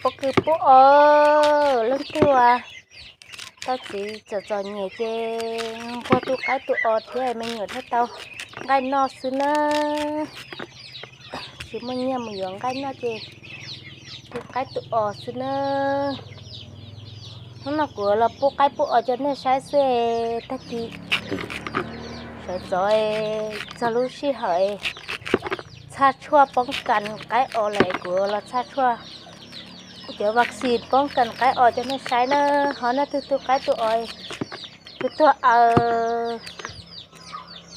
Pob kws pub os, leej twg tau txiv txom txom nyem ces nquag tu qaib tu os thiab me nyuam thiaj tau nqaij noj xwb na. Tsis muaj nyiaj mus yuav nqaij noj ces tu qaib tu os xwb na. Hnub no kuv los pub qaib pub os coj nej saib xwb, tag kis sawv ntxov txog lub sij hawm txhaj tshuaj poob kas qaib os lawm kuv los txhaj tshuaj cov vaccine poob kas qaib os coj nej saib na. Ho nej twg tu qaib tu os, twg tuag aws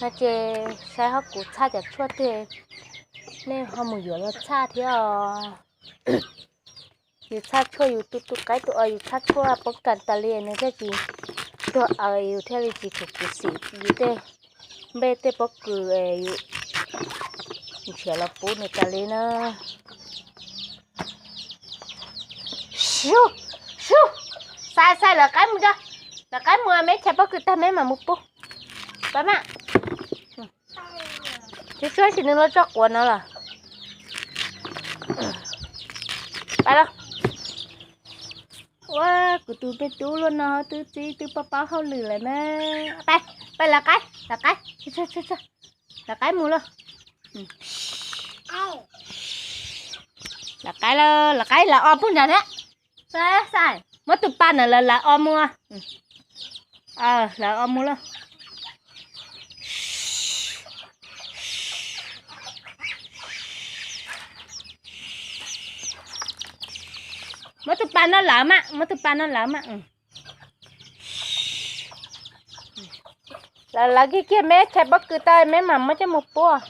no ces saib ho kuv txhaj cov tshuaj twg, nej ho mus yuav los txhaj thiab os. Yus txhaj tshuaj yus tu tu qaib tu os yus txhaj tshuaj poob kas tas li nws thiaj tsis tuag aws yus thiaj li tsis khuv xim yus tej npej tej pob kws yus nrhiav los pub nws tas li na. Xu, xu, xais xais lawv qaib mus da, lawv qaib mus meb chais pob kws tag meb mam mus pub. Pab mas, tsuag tsuag sim nws los tso quav no los. Pab los. Ua kuv tus peb tub luaj no twb txib twb paub paub hauj lwm lawm na. Pab, pab lawv qaib, lawv qaib, lawv qaib mus lauj. Lawv qaib, lawv qaib lawv o puag nram thiab. Xais, muab tus pas na lawv lawv o mus. Lawv o mus lauj. Muab tus pas no lawv mas, muab tus pas no lawv mas. Lawv lawv kiag kiag meb chais pob kws tag meb mam muab coj mus pub.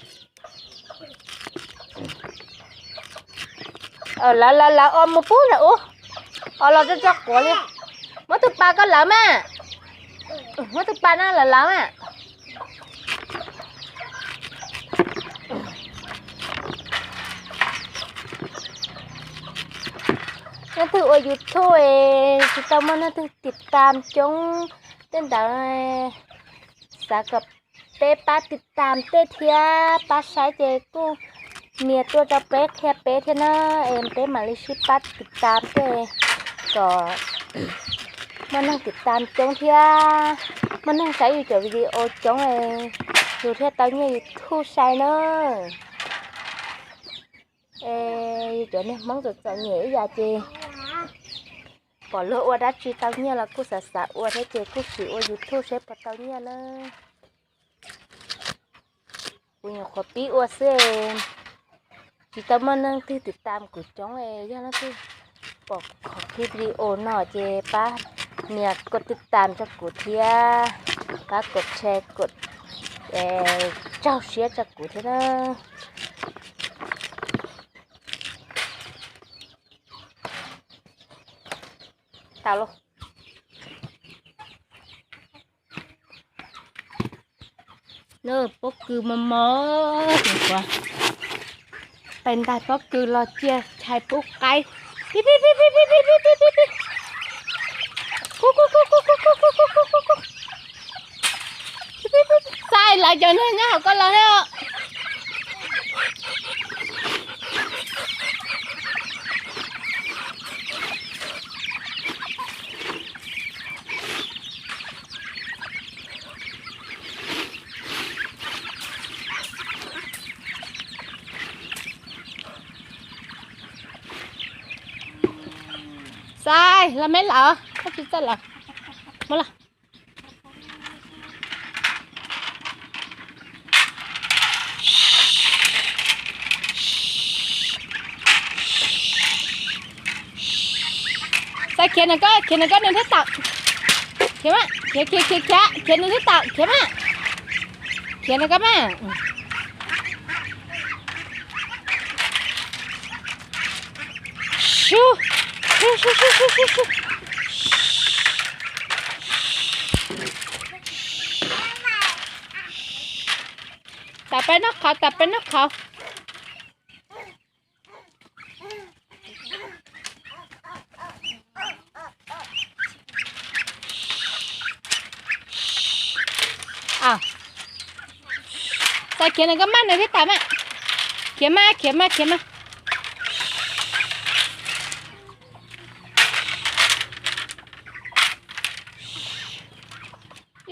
Lawv lawv lawv o mus pub ntawm ub, o los tso tso quav li. Muab tus pas koj lawv mas, muab tus pas no lawv lawv mas. Leej twg ua YouTube es tsis tau muaj leej twg tiv tam coob tej ntawd, xav kom peb pab tiv tam tej thiab, pab saib ces kuj nias tuaj rau peb qhia peb thiab na, es peb mam li sib pab tiv tam tej kom muaj neeg tiv tam coob thiab, muaj neeg saib yus cov video coob, yus thiaj tau nyiaj YouTube sai na. Es yus cov niag Hmoob txom txom nyem ib yam ces pom luag ua dab tsi tau nyiaj los kuj xav xav ua thiab ces kuj sim ua YouTube seb puas tau nyiaj na. Kuv nyuam qhuav pib ua xwb, tsis tau muaj neeg twg tiv tam kuv coob es yog leej twg pom qhov clip video no ces pab nias koj tiv tam rau kuv thiab, pab koj share koj tsaug siab rau kuv thiab na. Tau lauj. Pob kws mos mos, pais ntais pob kws los cia chais pub qaib. Xais lawv cov neeg nyob hauv koj los thiab. Xais los meb lawm, koj tsis txawj lawm. Muab los. Xais khiav no koj, khiav no koj nws thiaj tawm. Khiav mas, khiav khiav khiav khiav, khiav nws thiaj tawm, khiav mas. Khiav no koj mas. Su, su, su, su, su, su, su. Tam peb noj qhauv, tam peb noj qhauv. Xais khiav nws koj mas nws thiaj tawm mas. Khiav mas, khiav mas, khiav mas.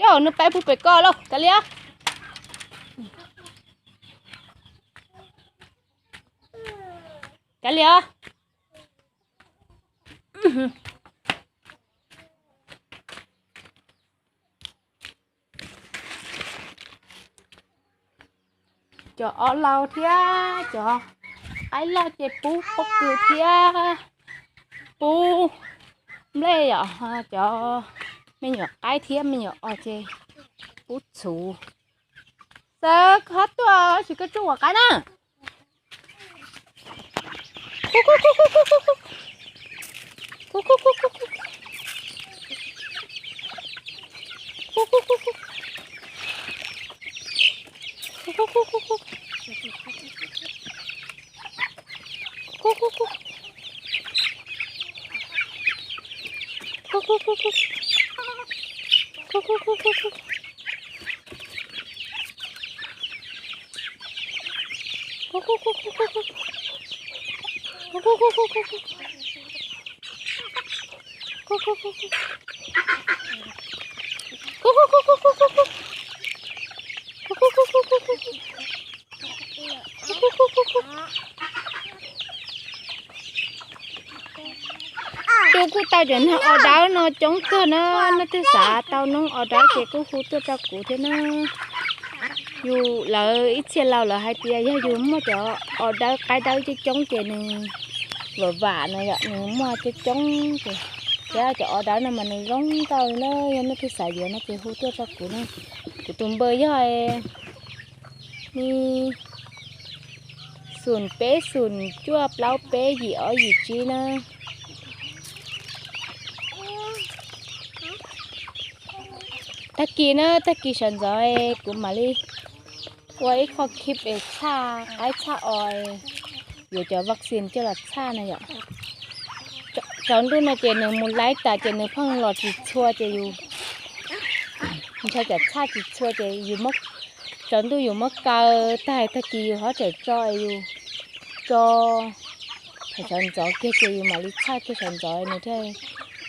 Yog nws pais puag pem ko lauj, kav liam. Kav liam. Cov ob laug thiab cov qaib loj ces pub pob kws thiab pub nplej yom, cov me nyuam qaib thiab me nyuam os ces pub txhuv. Xav koj tuaj tsis koj tsuj ua qaib na. Tus kuj tau cov neeg os dawb no coob kawg na, leej twg xav tau noob os dawb ces kuj hu tuaj rau kuv thiab na. Yus lawv ib txhia laus lawv hais tias yog yus muaj cov os dawb qaib dawb coob coob ces nws vam vam no yom, nws muaj coob coob ces thiab cov os dawb no mas nws zoo nkauj li na. Yog leej twg xav yuav no ces hu tuaj rau kuv na. Kuv tus npawb yog ni xoom peb xoom cuaj plaub peb yim ob yim tsib na. Tag kis na, tag kis sawv ntxov kuv mam li ua ib qho clip es txhaj qaib txhaj os, yuav cov vaccine coj los txhaj na yom. Tsaus ntuj no ces nws mus laib tas ces nws pheej los tsis txhua ces yus ntshai tsam txhaj tsis txhua ces yus, tsaus ntuj yus muab kaw tag, tag kis yus ho tseem tso es yus tso, thaum sawv ntxov kiag ces yus mam li txhaj kiag sawv ntxov nws thiaj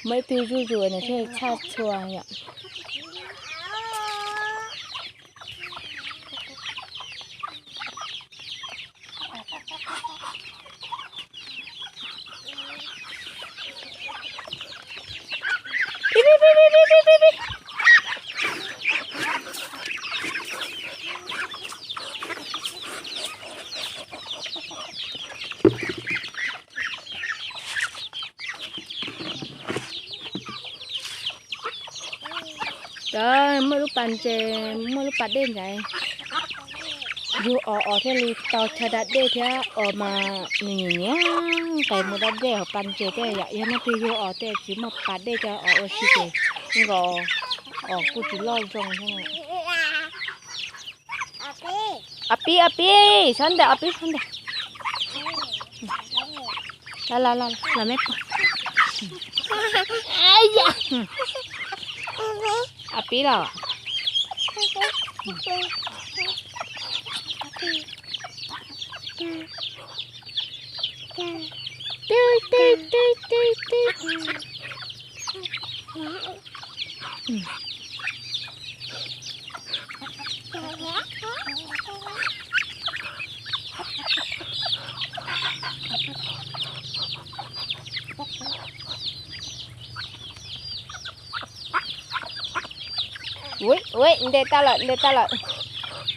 muaj ib tug zuj zus nws thiaj txhaj txhua yom. Cov muaj lub pas ntses, muaj lub pas dej ntawd, yug os os thiaj li tau chaw da dej thiab os mas nws nyiam nyiam nqes mus da dej hauv pas ntses thiab yom. Yog leej twg yug os tej tsis muaj pas dej coj os ua si ces nkaus os kuj tsis loj zoo thiab. Os pib, os pib, sawv ntawm os pib, sawv ntawm. Los, los, los, los me pog. Os pib los. Tib, tib, tib, tib, tib. Ui, ui, ntes tau lawm, ntes tau lawm.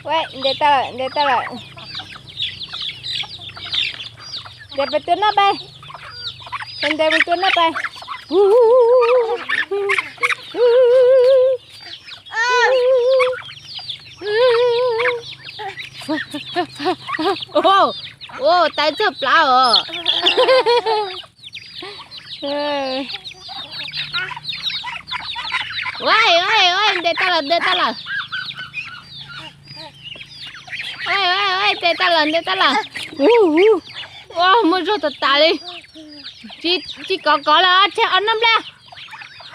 Ui, ntes tau lawm, ntes tau lawm. Ntes pes tua noj pes. Ntes pes tua noj pes. Ua, ua, tawv txog plab os. Ua, ua, ua, ntes tau lawm, ntes tau lawm. Ua, ua, ua, ntes tau lawm, ntes tau lawm. Ua, muaj zog tas tas li. Tsis, tsis kov kov lawm, tseg os noj nplej.